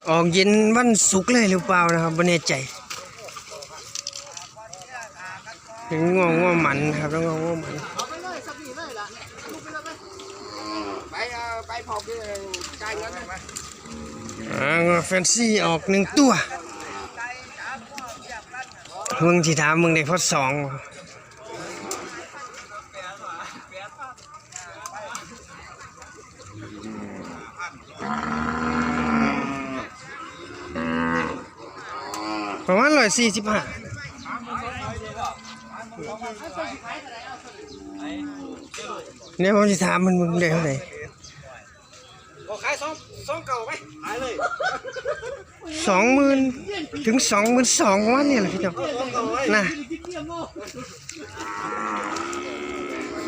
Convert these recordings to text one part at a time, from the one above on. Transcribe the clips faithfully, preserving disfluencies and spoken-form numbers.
ออกเย็นวันศุกร์เลยหรือเปล่านะครับ บ่แน่ใจ เป็นงัว งัวมันนะครับ แล้วงัว งัวมัน ไป เอ่อ ไปเผากิน จ่ายเงิน อ่า งัวแฟนซีออกหนึ่งตัว มึงสิถามมึงได้พอดสอง ประมาณร้อยสี่สิบห้า เนี่ยผมสิถามมัน มึงได้เท่าไหร่ ก็ขายสอง สองเก่าไหม ขายเลย สองหมื่น ถึงสองหมื่นสอง ประมาณนี้แหละพี่น้อง นะ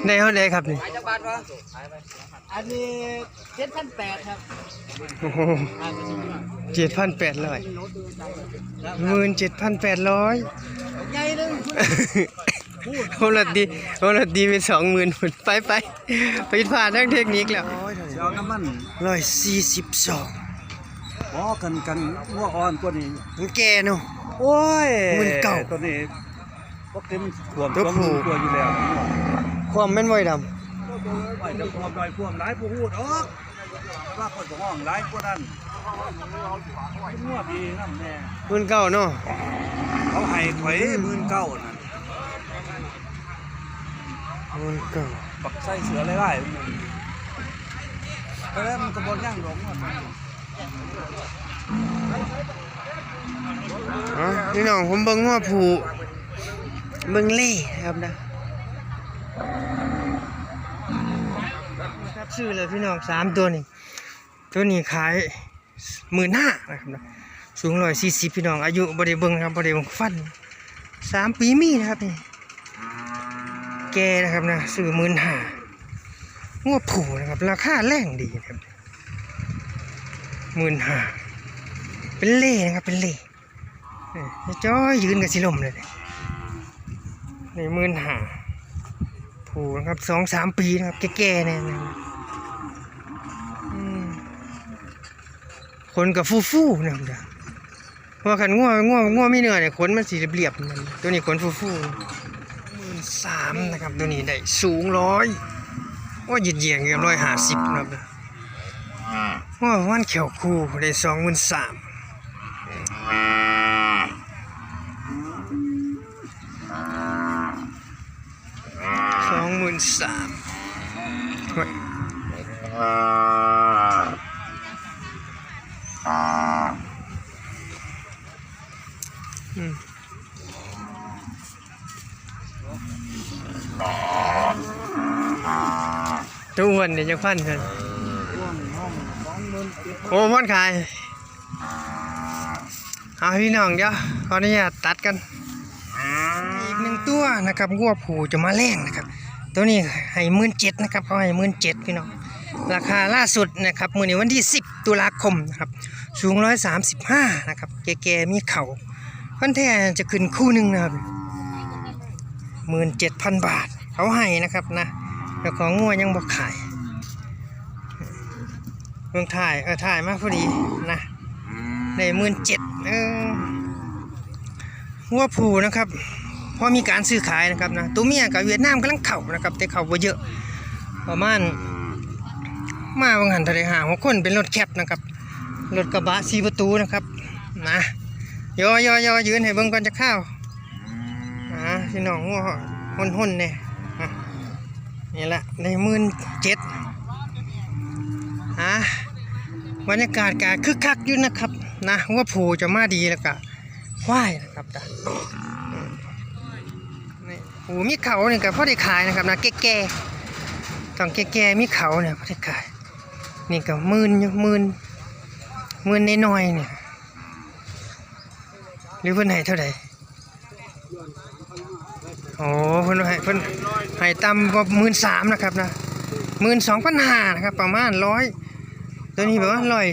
ได้เท่าไหร่ครับนี่ ขายจักบาทวะ อันนี้ เจ็ดพันแปดครับ โอ้โห เจ็ดพันแปดร้อย หมื่นเจ็ดพันแปดร้อย ใหญ่เลย โอ้ละดี โอ้ละดีเป็นสองหมื่น ไปไป ผิดพลาดทางเทคนิคแล้ว เดี๋ยวน้ำมัน ร้อยสี่สิบสอง อ๋อ กัน กันงัวอ่อนกว่านี้ มันแก่เนาะ โอ้ย หมื่นเก้า ตัวนี้ ก็เต็มท่วม ตัวผู้ ท่วมตัวอยู่แล้ว ความแม่นไวดำ ไหวจะความหน่อยความหลายผู้พูดออก ว่าคนก็ห้องหลายกว่านั้น งัวดีนั่นแน่ หมื่นเก้าเนาะ เขาให้ข่อย อืม หมื่นเก้านั่น หมื่นเก้า ปักไส้เสือไล่ๆ แต่แล้วมันก็บ่ย่างหลงอะ อ่ะ พี่น้อง ผมเบิ่งงัวผู้ เบิ่งเล่นะครับนะ ครับ ซื้อเลยพี่น้อง สามตัวนี่ ตัวนี้ขาย หมื่นห้า นะครับนะ สูงร้อยสี่สิบ พี่น้อง อายุบ่ได้เบิ่งครับ บ่ได้เบิ่งฟัน สามปีมีนะครับนี่ แก่นะครับนะ ซื้อหมื่นห้า งัวผู้นะครับ ราคาแรงดีนะครับ หมื่นห้า เป็นเล่นะครับ เป็นเล่ เออ จ้อยยืนกับสิลมเลย นี่หมื่นห้า ผู้นะครับ สองสามปีนะครับ แก่ๆเนี่ยนะครับ อืม ขนกับฟูๆนะครับ เพราะว่าคันงัว งัว งัวมีเนื้อเนี่ย ขนมันสิเรียบๆ มัน ตัวนี้ขนฟูๆ หมื่นสาม นะครับ ตัวนี้ได้สูงร้อย ว่าเหยียดๆ เกือบร้อยห้าสิบนะครับ งัวประมาณแข้วคู่ได้สองหมื่นสาม สองหมื่นสาม เฮ้ย อืม ตัวอ้วนเนี่ยจะพันกัน โอ้ มันขาย เอาพี่น้อง เดี๋ยวขออนุญาตตัดกัน อีกหนึ่งตัวนะครับ งัวผู้จะมาแรงนะครับ ตัวนี้ให้หมื่นเจ็ดนะครับ เขาให้หมื่นเจ็ดพี่น้อง ราคาล่าสุดนะครับ มื้อนี้วันที่สิบ ตุลาคมนะครับ สูงร้อยสามสิบห้านะครับ แก่ๆ มีเข่า พันธุ์แท้จะขึ้นคู่หนึ่งนะครับ หมื่นเจ็ดพันบาท เขาให้นะครับนะ เจ้าของงัวยังบ่ขาย เบิ่งถ่าย เออ ถ่ายมาพอดีนะ ได้หมื่นเจ็ด เออ งัวผู้นะครับ พอมีการซื้อขายนะครับนะ ตัวเมียกับเวียดนามกำลังเข้านะครับ แต่เข้าบ่เยอะ ประมาณ มาบางหันเท่าใด ห้าหกคน เป็นรถแคปนะครับ รถกระบะสี่ประตูนะครับ นะ ยอยอยอยืนให้เบิ่งก่อนจะข้าว อ่า พี่น้องงัวห้นๆเนี่ย อ่ะ นี่ละ ได้หมื่นเจ็ด อ่ะ บรรยากาศก็คึกคักอยู่นะครับ นะ งัวผู้จะมาดีแล้วก็ควายนะครับ นี่ โอ้ มีเขานี่ก็พอได้ขายนะครับนะ แก่ๆ ต้องแก่ๆ มีเขาเนี่ยพอได้ขาย นี่ก็หมื่นอยู่ หมื่น หมื่นน้อยๆ เนี่ย หรือเพิ่นให้เท่าใด โอ้ เพิ่นให้ เพิ่นให้ต่ำกว่าหมื่นสามนะครับนะ หมื่นสองพันห้านะครับ ประมาณร้อย ตัวนี้ประมาณร้อย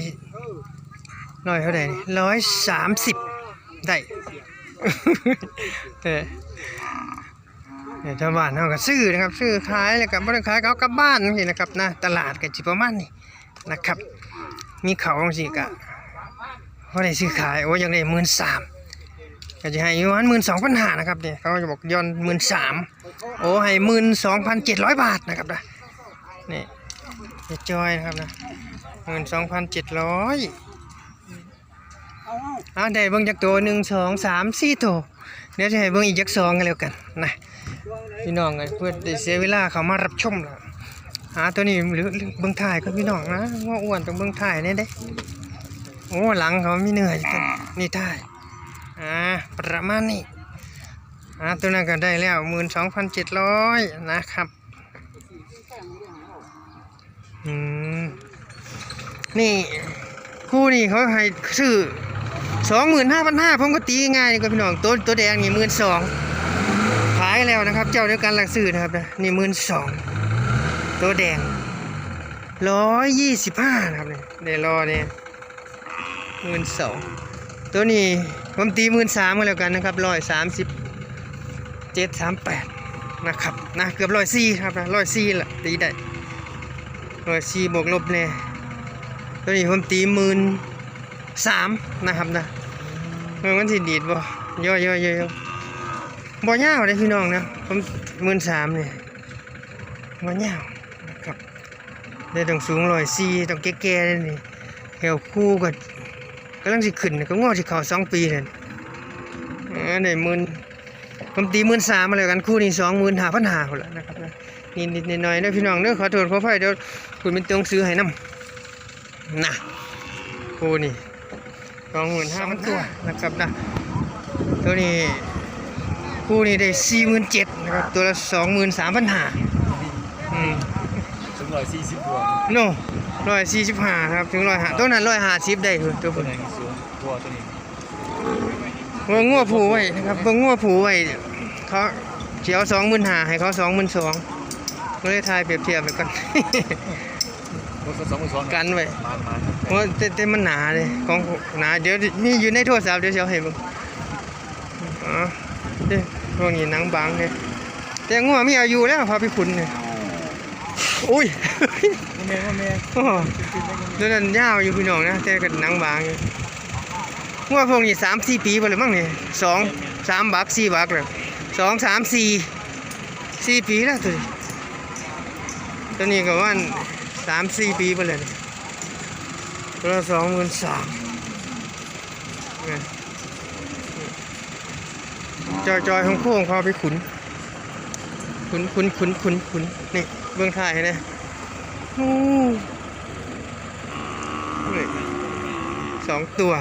ร้อยเท่าใดนี่ ร้อยสามสิบ ได้ เออ เนี่ย ชาวบ้านเขาก็ซื้อนะครับ ซื้อขายแล้วก็บ่ได้ขายก็เอากลับบ้านจังซี้นะครับนะ ตลาดก็สิประมาณนี้นะครับ มีเขาจังซี้ก็ พอได้ซื้อขาย โอ้ อยากได้หมื่นสาม ก็จะให้อยู่ประมาณหมื่นสองพันห้านะครับ เนี่ย เขาจะบอกย่อนหมื่นสาม โอ้ ให้หมื่นสองพันเจ็ดร้อยบาทนะครับนะ นี่ เจ๊จอยนะครับนะ หมื่นสองพันเจ็ดร้อย เอา ได้เบิ่งจักตัว หนึ่ง สอง สาม สี่ ตัว เดี๋ยวจะให้เบิ่งอีกจักสองกันแล้วกันนะ พี่น้องเอ้ย เพื่อได้เสียเวลาเข้ามารับชมแล้ว หาตัวนี้หรือเบิ่งท้ายก็พี่น้องนะ ว่าอ้วนต้องเบิ่งท้ายแน่เด้ โอ้ หลังเขามีเนื้ออยู่ตัวนี้ นี่ท้าย อ่า ประมาณนี้ อ่า ตัวนั้นก็ได้แล้ว หมื่นสองพันเจ็ดร้อย นะครับ อืม นี่ คู่นี่เขาให้ซื้อ สองหมื่นห้าพันห้า ผมก็ตีง่ายนี่ก็พี่น้อง ตัว ตัวแดงนี่ หมื่นสอง ขายแล้วนะครับ เจ้าเดียวกันหลักซื้อนะครับนะ นี่ หมื่นสอง ตัวแดง ร้อยยี่สิบห้า นะครับ นี่ ได้รอเนี่ย หมื่นสอง ตัวนี้ผมตี หมื่นสาม ก็แล้วกันนะครับ ร้อยสามสิบเจ็ด สามแปด นะครับ นะ เกือบ ร้อยสี่ ครับนะ ร้อยสี่ ละ ตีได้ ร้อยสี่ บวกลบแน่ ตัวนี้ผมตี หมื่นสาม นะครับนะ เออ มันสิดีดบ่ ย่อยๆๆ บ่ยาวเลยพี่น้องนะ ผม หมื่นสาม เนี่ย บ่ยาวนะครับ ได้ต้องสูง ร้อยสี่ ต้องแก่ๆเลยนี่ แถวคู่ก็กำลังสิขึ้น ก็งอสิเข้าสองปีนั่น เออ ได้หมื่น ผมตี หมื่นสาม มาแล้วกัน คู่นี้ สองหมื่นห้าพันห้า พุ่นละนะครับนะ นิดๆหน่อยๆเด้อพี่น้องเด้อ ขอโทษขออภัย เดี๋ยวคุณเป็นตัวหนังสือให้นำ นะ คู่นี่ สองหมื่นห้าพันตัวนะครับนะ ตัวนี้ คู่นี้ได้ สี่หมื่นเจ็ด นะครับ ตัวละ สองหมื่นสามพันห้า อืม ถึง ร้อยสี่สิบ ตัว โน่ ร้อยสี่สิบห้า ครับ ถึง ร้อยห้า ตัวนั้น ร้อยห้าสิบ ได้อยู่ตัว ตัว นั้นสูง ตัว ตัวนี้ เบิ่งงัวผูไว้นะครับ เบิ่งงัวผูไว้ เขาเสียว สองหมื่นห้า ให้เขา สองหมื่นสอง ก็เลยทายเปรียบเทียบไปก่อน รถก็ สองหมื่นสอง กันไว้ มา มา เพราะแต่ แต่มันหนาเลย ของหนา เดี๋ยวมีอยู่ในโทรศัพท์ เดี๋ยวเสียวให้เบิ่ง อ๋อ เด้ พวกนี้หนังบางเนี่ย แต่งัวมีอายุแล้ว พาไปขุนเนี่ย อุ้ย โอ้โห ตัวนั้นยาวอยู่พี่น้องนะ แต่ก็หนังบางอยู่ งัวพวกนี้ สามสี่ ปีไปเลยมั้งเนี่ย สอง สาม บัก สี่ บักเลย สอง สาม สี่ สี่ ปีแล้วตัวนี้ ตัวนี้ก็ว่า สามสี่ ปีไปเลย ตัวละ สองหมื่นสาม จอยๆ ของโค้งเขาไปขุน ขุน ขุน ขุน ขุน ขุน นี่ เบิ่งท้ายให้แน่ โอ้ นี่ สองตัว